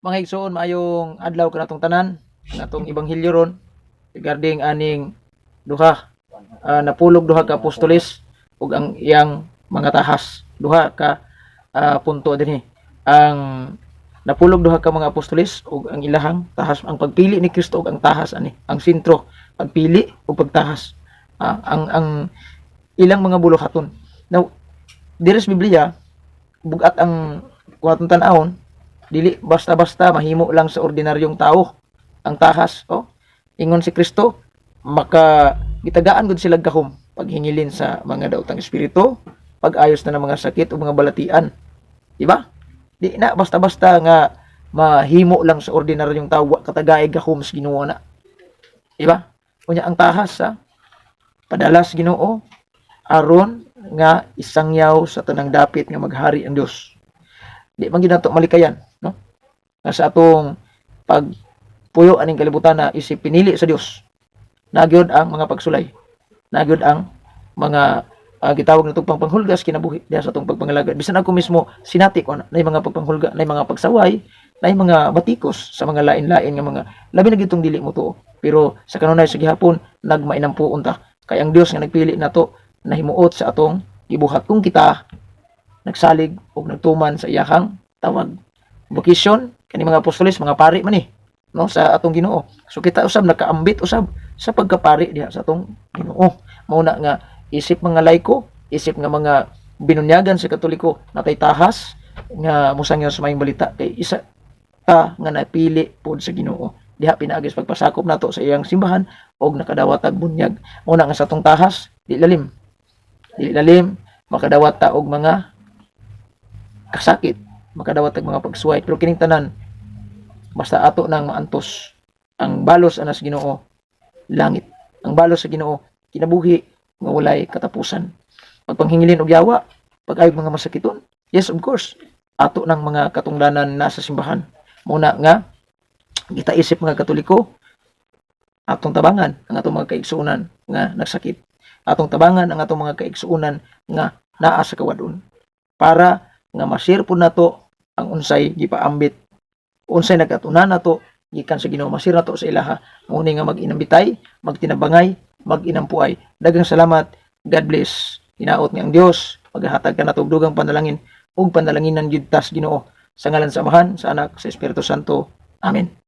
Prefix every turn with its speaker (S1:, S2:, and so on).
S1: Mga igsoon, maayong adlaw kanatong tanan. Ang atong ebanghelyo ron regarding aning duha, napulog duha ka apostoles ug ang iyang mga tahas. Duha ka punto dinhi. Ang napulog duha ka mga apostoles ug ang ilahang tahas, ang pagpili ni Kristo ug ang tahas ani, ang sentro, pagpili ug pagtahas. Ang ilang mga buluhaton. Now, diri sa Biblia, bugat ang kung atong tan-awon, dili basta-basta mahimo lang sa ordinaryong tao ang tahas, oh. Ingon si Kristo, maka gitagaan gud sila gahom paghingilin sa mga daotang espiritu, pag-ayos na ng mga sakit o mga balatian. Di ba? Di na basta-basta nga mahimo lang sa ordinaryong tao, wa katagaay gahom sa Ginoo na. Di ba? Unya ang tahas sa padalas Ginoo aron nga isangyaw sa tanang dapit nga maghari ang Dios. Di man gyud nato malikayan, no? Nga sa atong pagpuyo aning kalibutan na isip pinili sa Dios. Nagyod ang mga pagsulay. Nagyod ang mga gitawag natong pangpanghulga sa kinabuhi diha sa atong pagpangalagad. Bisan ako mismo sinati ko na mga pagpanghulga, na mga pagsaway, na mga batikos sa mga lain-lain nga mga labi na gitong dili mo tuo. Pero sa kanunay sa gihapon nagmainampuon ta. Kay ang Dios nga nagpili nato nahimuot sa atong gibuhat kung kita nagsalig og nagtuman sa iyahang tawag. Vocation kani mga apostoles, mga pari man ni, no, sa atong Ginoo. So kita usab nakaambit usab sa pagkapari diha sa atong Ginoo. Mao na nga isip mga laiko, isip nga mga binunyagan sa Katoliko, natay tahas nga mosangyaw sa maayong balita kay isa ta nga napili pod sa Ginoo. Diha pinaagi sa pagpasakop nato sa iyang simbahan og nakadawat tag bunyag. Mao na nga sa atong tahas, di lalim. Dili lalim, makadawat ta og mga kasakit, makadawat tag mga pagsuway. Pero kining tanan, basta ato nang maantos ang balos anas Ginoo, langit. Ang balos sa Ginoo, kinabuhi nga walay katapusan. Pagpanghingilin og yawa, pag-ayog mga masakiton, yes, of course, ato ng mga katungdanan nasa simbahan. Muna nga kita isip mga Katoliko, atong tabangan ang atong mga kaigsuonan nga nagsakit. Atong tabangan ang atong mga kaigsuonan nga naa sa kawadon. Para nga ma-share pud nato ang unsay gipaambit, unsay nagkatunan nato gikan sa Ginoo, ma-share nato sa ilaha. Mao ni nga mag-inambitay, magtinabangay, mag-inampuay. Daghang salamat. God bless. Hinaot nga ang Dios maghatag kanato og dugang panalangin ug panalanginan gyud tas Ginoo. Sa ngalan sa Amahan, sa Anak, sa Espiritu Santo. Amen.